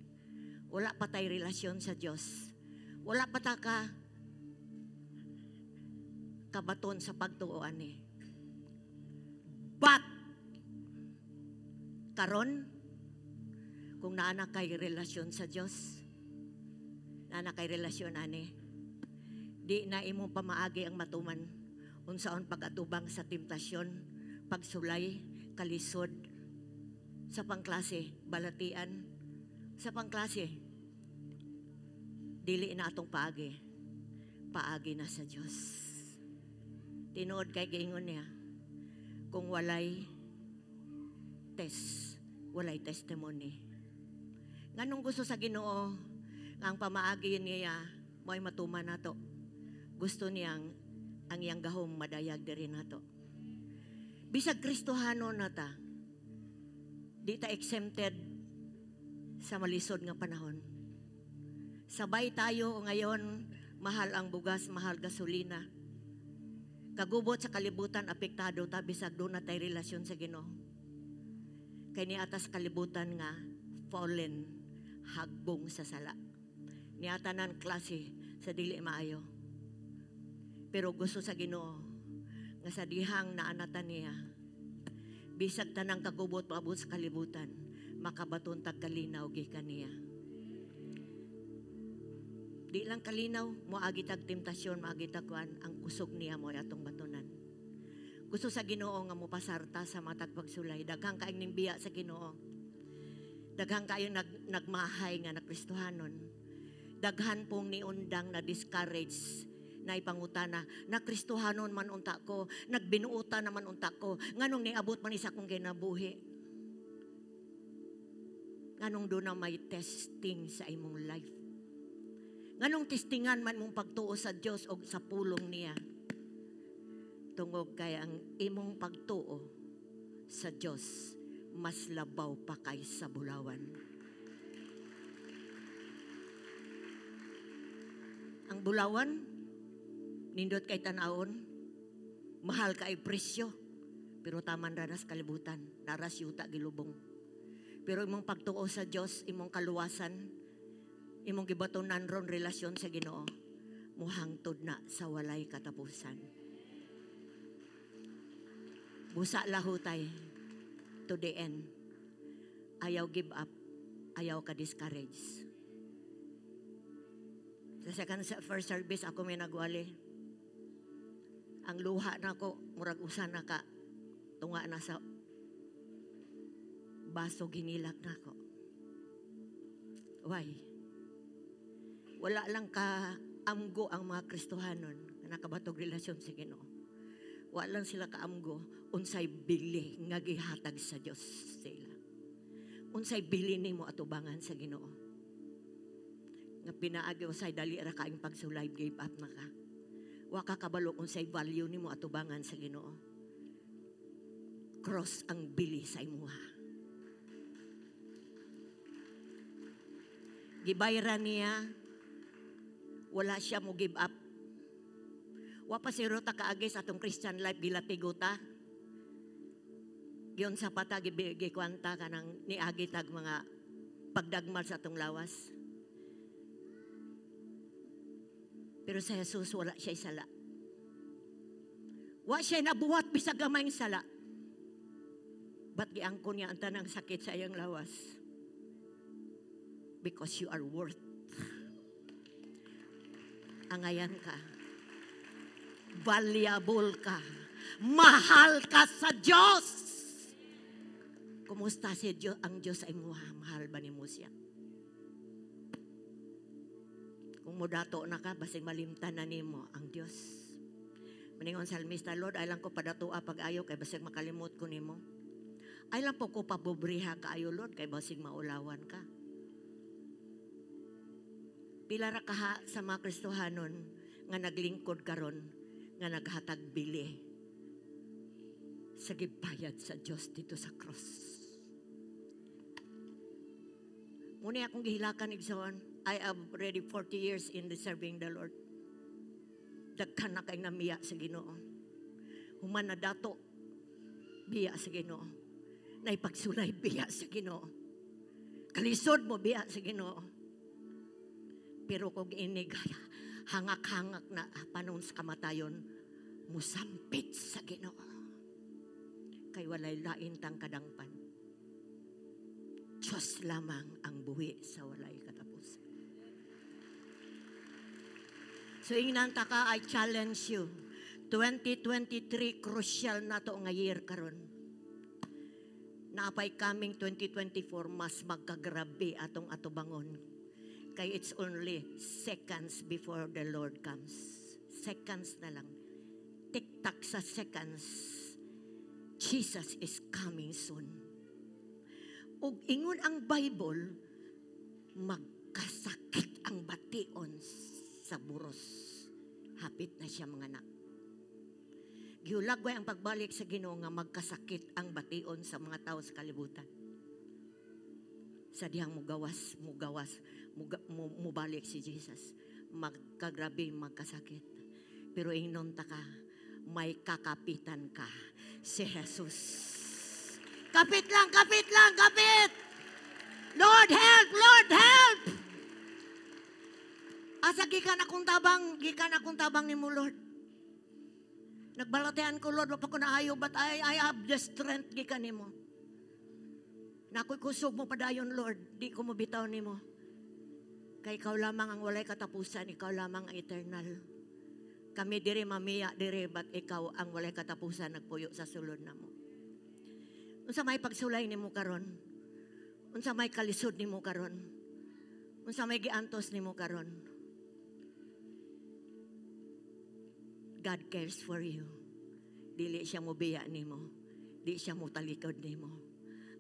Wala pa tayo relasyon sa Dios. Wala pa ta ka kabaton sa pagtuoan ni. But karon, kung naana kay relasyon sa Dios, naana kay relasyon ani, di na imong pamaagi ang matuman unsaon pag-atubang sa temptasyon, pagsulay, kalisod, sa pangklase, balatian, sa pangklase, dili na atong paagi, paagi na sa Dios. Tinuod kay giingon niya, kung walay test, walay testimony. Nganong gusto sa Ginoo ang pamaagi niya mo'y matuman nato. Gusto niyang ang iyang gahom madayag diri nato. Bisag Kristohano na ta, di ta exempted sa malisod nga panahon. Sabay tayo ngayon, mahal ang bugas, mahal gasolina. Kagubot sa kalibutan, apektado ta bisag doon na tay relasyon sa Ginoo. Kay niata sa kalibutan nga fallen, hagbong sa sala. Niatanan klase sa dili maayo. Pero gusto sa Ginoo nga sa dihang naanatan niya, bisag tanang kagubot paabot sa kalibutan, makabaton tag kalinaw gikan niya. Di lang kalinaw, moagi tag temptasyon, moagi tag kuan, ang kusog niya mo atong batunan. Gusto sa Ginoo nga mopasarta sa matag pagsulay. Daghang kaayong nimbiya sa Ginoo. Daghang kaayong nagmahay nga nakristohanon. Daghan pong niundang na discourage na ipangutana, na Kristohanon man unta ko, nagbinuutan naman unta ko, nganong niabot man isa kong kinabuhi. Nganong doon na may testing sa imong life. Nganong testingan man mong pagtuo sa Dios o sa pulong niya. Tungog kay ang imong pagtuo sa Dios mas labaw pa kaysa bulawan. Ang bulawan, nindot kay tanawon, mahal kay presyo, pero taman ra nas kalibutan, naras yuta gilubong. Pero imong pagtuo sa Dios, imong kaluwasan, imong gibatonan ron relasyon sa Ginoo, muhangtod na sa walay katapusan. Busa lahutay to the end. Ayaw give up, ayaw ka discourage. Sa second first service ako may nagwali. Ang luha na ko, murag usa na ka, tunga na sa baso, ginilak na ko. Why? Wala lang ka amgo ang mga Kristohanon nga nakabatog relasyon sa Ginoo. Wala lang sila kaamgo unsay bili nga gihatag sa Dios sila. Unsay bili nimo atubangan sa Ginoo. Nga pinaagi usay dali ra kaayong pagsulay, give up na ka. Wa ka kabalo unsay value nimo atubangan sa Ginoo. Cross ang bili sa imuha. Gibayran niya, wala siya mo give up. Wa pa siro ta kaagi sa atong Christian life, gilatigo ta. Giyon sa pata, gikwanta ka ng niagi tag mga pagdagmal sa atong lawas. Pero sa Jesus, wala siya sala. Wa siya nabuhat bisag gamayng sala. Ba't giangkon niya ang tanang sakit sa iyang lawas? Because you are worth. Angayan ka. Valuable ka. Mahal ka sa Diyos. Kumusta si Diyos, ang Diyos ay muha? Mahal ba ni mo siya? Kung mudato na ka, basig malimtan na nimo ang Diyos. Maningon salmista, Lord, ay lang ko padatoa pag-ayo, kay basig makalimot ko nimo. Ay lang po ko pabobriha kaayo, Lord, kay basig maulawan ka. Pila ra kaha sa mga Kristohanon nga naglingkod karon nga naghatag bili sa gibayad sa Dios dito sa cross. Muna akong gihilakan igsoon, I am already 40 years in the serving the Lord. Daghan na kay namiya sa Ginoo. Human na dato biya sa Ginoo. Naipagsulay biya sa Ginoo. Kalisod mo biya sa Ginoo. Pero kung inig, hangak-hangak na panon sa kamatayon, musampit sa Ginoo. Kay walay lain tang kadangpan. Diyos lamang ang buhi sa walay katapusan. So ingnan ta ka, I challenge you. 2023, crucial na to nga year karon. Naapay coming 2024, mas magkagrabe atong atubangon. Kay it's only seconds before the Lord comes. Seconds na lang. Tik-tak sa seconds. Jesus is coming soon. Ug ingon ang Bible, magkasakit ang bation sa buros. Hapit na siya mga anak. Giulagway ang pagbalik sa Ginoo nga magkasakit ang bation sa mga tao sa kalibutan. Sa dihang mugawas, mugawas, mubalik si Jesus. Magkagrabe, magkasakit. Pero ingnon ta ka, may kakapitan ka, si Jesus. Kapit lang, kapit lang, kapit! Lord, help! Lord, help! Asa gikan akong tabang nimo, Lord. Nagbalatean ko, Lord, wapa ko naayo, but I have the strength gikan nimo. Nakoy kusog mo padayon, Lord, di ko mobitaw nimo. Kay ikaw lamang ang walay katapusan, ikaw lamang ang eternal. Kami diri mamiya diri, but ikaw ang walay katapusan nagpuyo sa sulod namo. Unsa may pagsulay nimo karon? Unsa may kalisod nimo karon? Unsa may giantos nimo karon? God cares for you. Dili siya mobiya nimo. Di siya motalikod nimo.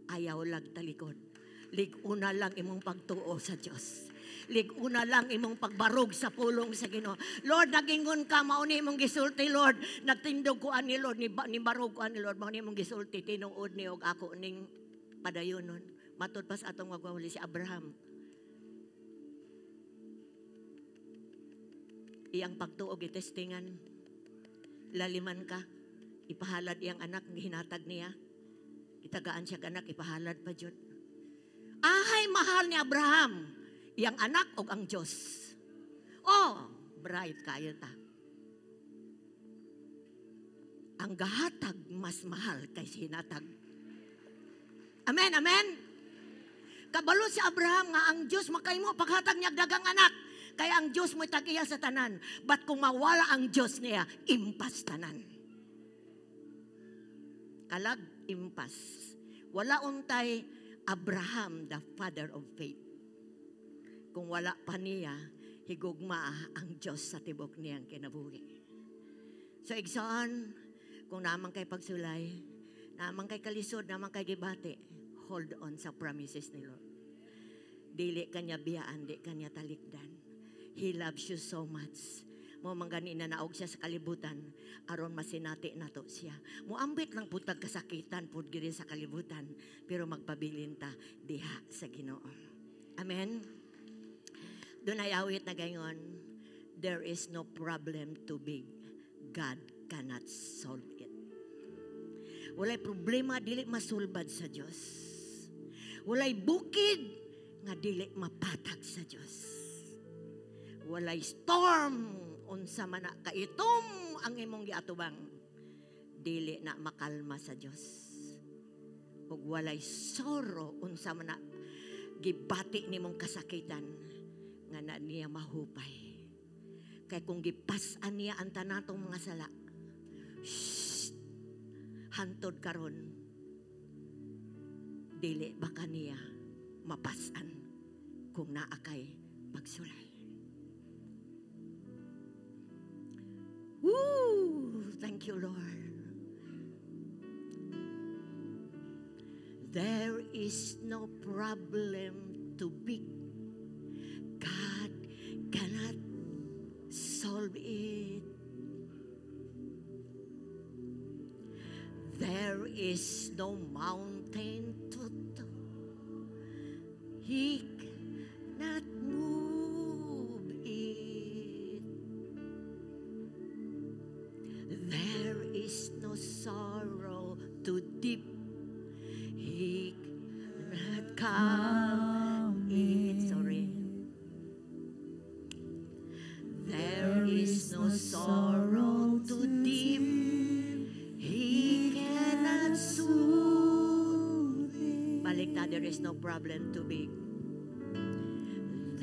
Ayaw lang talikod. Lig-una lang imong pagtuo sa Dios. Lig-una lang imong pagbarog sa pulong sa Ginoo. Lord, nagingon ka, mauni imong gisulti, Lord. Nagtindog ko ani, Lord, ni barog ko ani, Lord, mauni imong gisulti, tinuod ni og ako ning padayonon. Matud pa sa atong wagwawali si Abraham. Iyang pagtuo gitestingan. Laliman ka, ipahalad iyang anak, hinatag niya. Itagaan siya anak, ipahalad pa jud. Ahay mahal ni Abraham, iyang anak og ang Diyos. Oh, bright kayo ta. Ang gahatag mas mahal kay hinatag. Amen, amen. Kabalo si Abraham nga ang Diyos makahimo paghatag niya dagang anak. Kaya ang Diyos mo'y tag-iya sa tanan. But kung mawala ang Diyos niya, impas tanan. Kalag, impas. Wala untay Abraham, the father of faith. Kung wala pa niya, higugma ang Diyos sa tibok niyang kinabuhi. So, igsoon, kung naman kay pagsulay, naman kay kalisod, naman kay gibati, hold on sa promises ni Lord. Dili kanya biyaan, di kanya talikdan. He loves you so much. Mo manggani na naog siya sa kalibutan, aron masinati nato siya. Muambit lang putag kasakitan pud giri sa kalibutan, pero magpabilin ta diha sa Ginoo. Amen. Dunay awit na gayon, there is no problem too big. God cannot solve it. Walay problema dili masulbad sa Dios. Walay bukid nga dili mapatag sa Dios. Walay storm unsa man na kaitom ang imong giatubang, dili na makalma sa Dios. Ug walay sorrow unsa man na gibati nimong kasakitan nga na niya mahupay. Kay kung gipas-an niya ang tanatong mga sala, shh, hantod karon, dili baka niya mapasan kung naa kay pagsulay. Woo! Thank you, Lord. There is no problem too big. God cannot solve it. There is no mountain too tall. He cannot move it. There is no sorrow too deep. He cannot calm it. Sorry. There is no sorrow too deep. He cannot soothe it. Balik ta, there is no problem too big.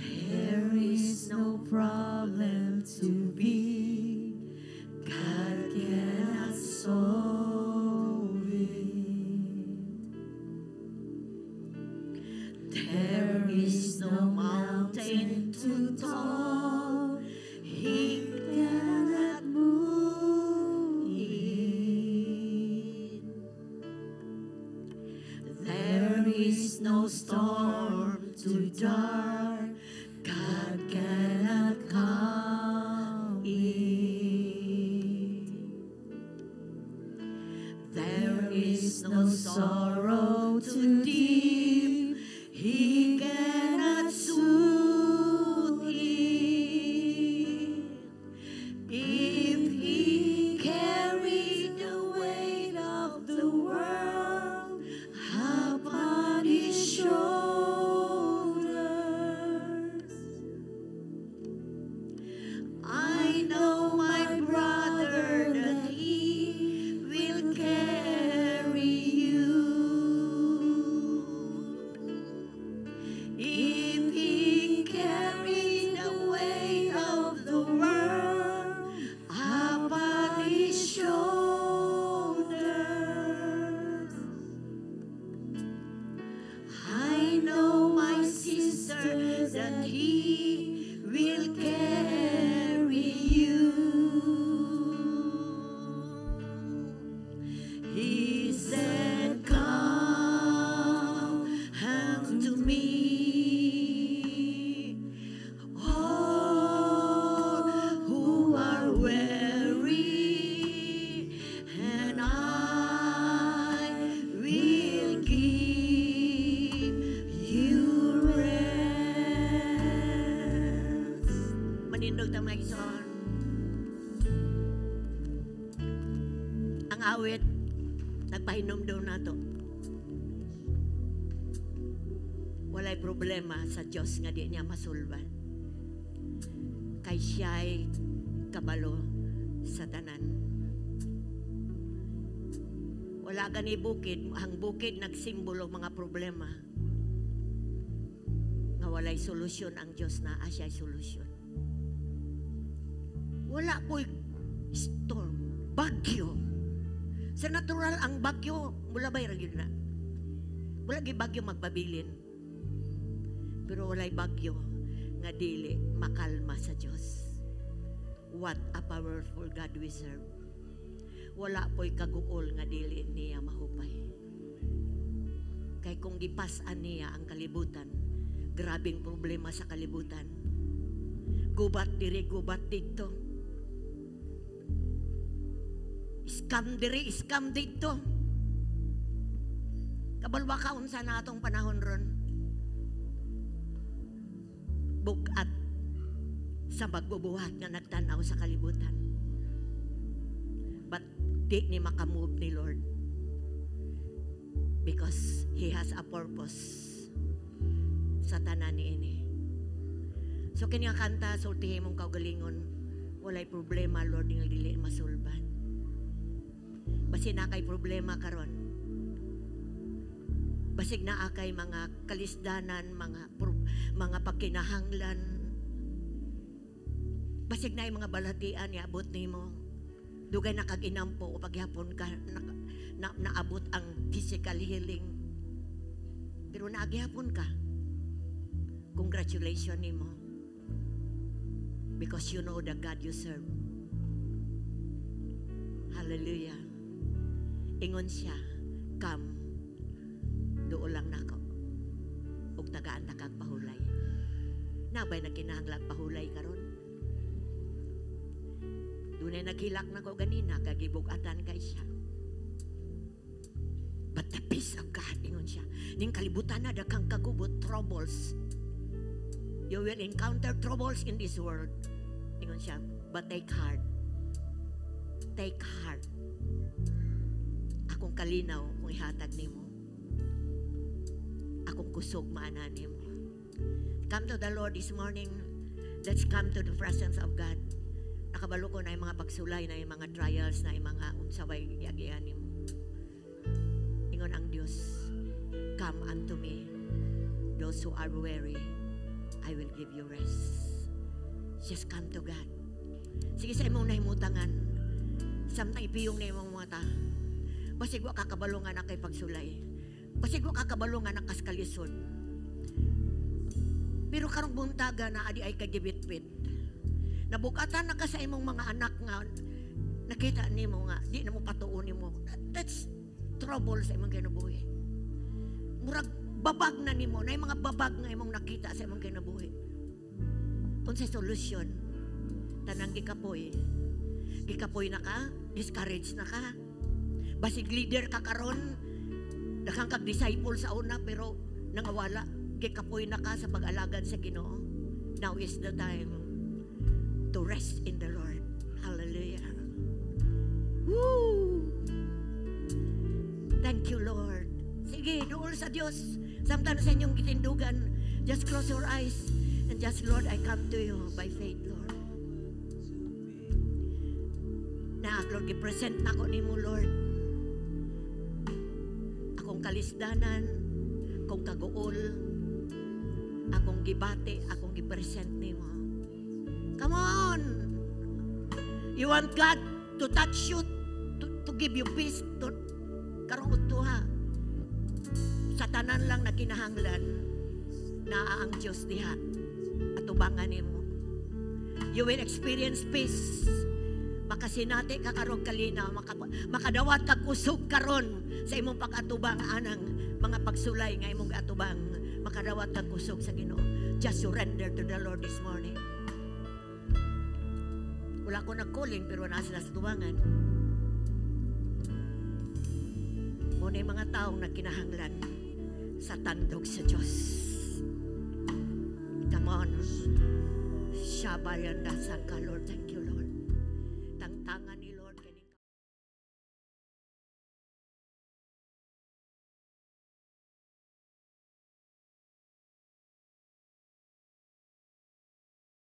There is no problem too big. God cannot solve it. There is no mountain too tall. He Cannot move it. There is no storm too dark. God cannot calm it. There is no sorrow too deep. He cannot soothe it. If he carried the weight of the world upon his shoulders, I know, my brother, that he will carry you. Ang awit, nagpahinom daw nato. Walay problema sa Diyos nga di niya masulban. Kay siya'y kabalo sa tanan. Wala gani bukid, ang bukid nagsimbolo mga problema. Nga walay solusyon ang Diyos na siya'y solusyon. Wala po'y storm, bagyo. Sa natural, ang bagyo, mula ba'y ra gyud na? Wala gyud bagyo magpabilin. Pero walay bagyo nga dili makalma sa Diyos. What a powerful God we serve. Wala po'y kaguol nga dili niya mahupay. Kay kung gipas-an niya ang kalibutan, grabing problema sa kalibutan. Gubat diri, gubat dito. Scam diri, scam dito. Kabalwa ka unsa na atong panahon ron. Bugat sa magbubuhat nga nagtanaw sa kalibutan. But di ni makamove ni Lord. Because He has a purpose sa tanan ni ini. So kini ang kanta, sultihin mong kaugalingon, walay problema, Lord, nga dili masulban. Basig na kay problema karon. Basig naa kay mga kalisdanan, mga pagkinahanglan. Basig na mga balatian niabot nimo. Dugay na kag inampo o paghapon ka naabot ang physical healing. Pero naagihapon ka. Congratulations nimo. Because you know the God you serve. Hallelujah. Ingon siya, come, duol lang nako. Ug tagaan ta kag pahulay. Nabay nagkinahanglag pahulay karon. Dunay naghilak nako ganina kag gibug-atan kay siya. But the peace of God, ingon siya. Ning kalibutan na daghang kagubot, troubles. You will encounter troubles in this world. Ingon siya, but take heart. Take heart. Akong kalinaw kung ihatag nimo. Akong kusog maana nimo. Come to the Lord this morning. Let's come to the presence of God. Nakabalo ko na yung mga pagsulay, na yung mga trials, na yung mga unsabay giagian nimo. Ingon ang Diyos, come unto me, those who are weary, I will give you rest. Just come to God. Sige sa imong nahimutangan, samtang ipiyong na imong mata, basig wa kakabalo nga na kay pagsulay. Basig wa kakabalo nga na kaskalisod. Pero karong buntaga na adi ay kagibitbit. Nabukatan na ka sa imong mga anak nga nakita nimo nga di na mo patuon nimo. That's trouble sa imong kinabuhi. Murag babag na nimo, na mga babag nga imong nakita sa imong kinabuhi. Unsay solusyon? Tanang gikapoy. Gikapoy na ka, discouraged na ka. Basig leader ka karon, daghang kag disciple sa una pero nangawala, gikapoy na ka sa pag-alagad sa Ginoo. Now is the time to rest in the Lord. Hallelujah. Woo! Thank you, Lord. Sige, duol sa Diyos. Samtang sa inyong gitindugan, just close your eyes and just, Lord, I come to you by faith, Lord. Na, Lord, i-present na ko nimo, Lord. Akong kalisdanan, akong kaguol, akong gibati, akong gi-present nimo. Come on! You want God to touch you, to give you peace, to karong udto ha. Sa tanan lang na kinahanglan, naa ang Diyos diha atubangan nimo. You will experience peace. Makasinati ka karong kalinaw, makadawat ka kusog karon sa imong pag-atubang anang mga pagsulay nga imong atubang, makadawat ka kusog sa Ginoo. Just surrender to the Lord this morning. Wala ko nag-calling pero naa sila sa tubangan. Muna yung mga taong nagkinahanglan sa tandog sa Diyos. Come on. Shabayan nasa ka, Lord. Thank you, Lord.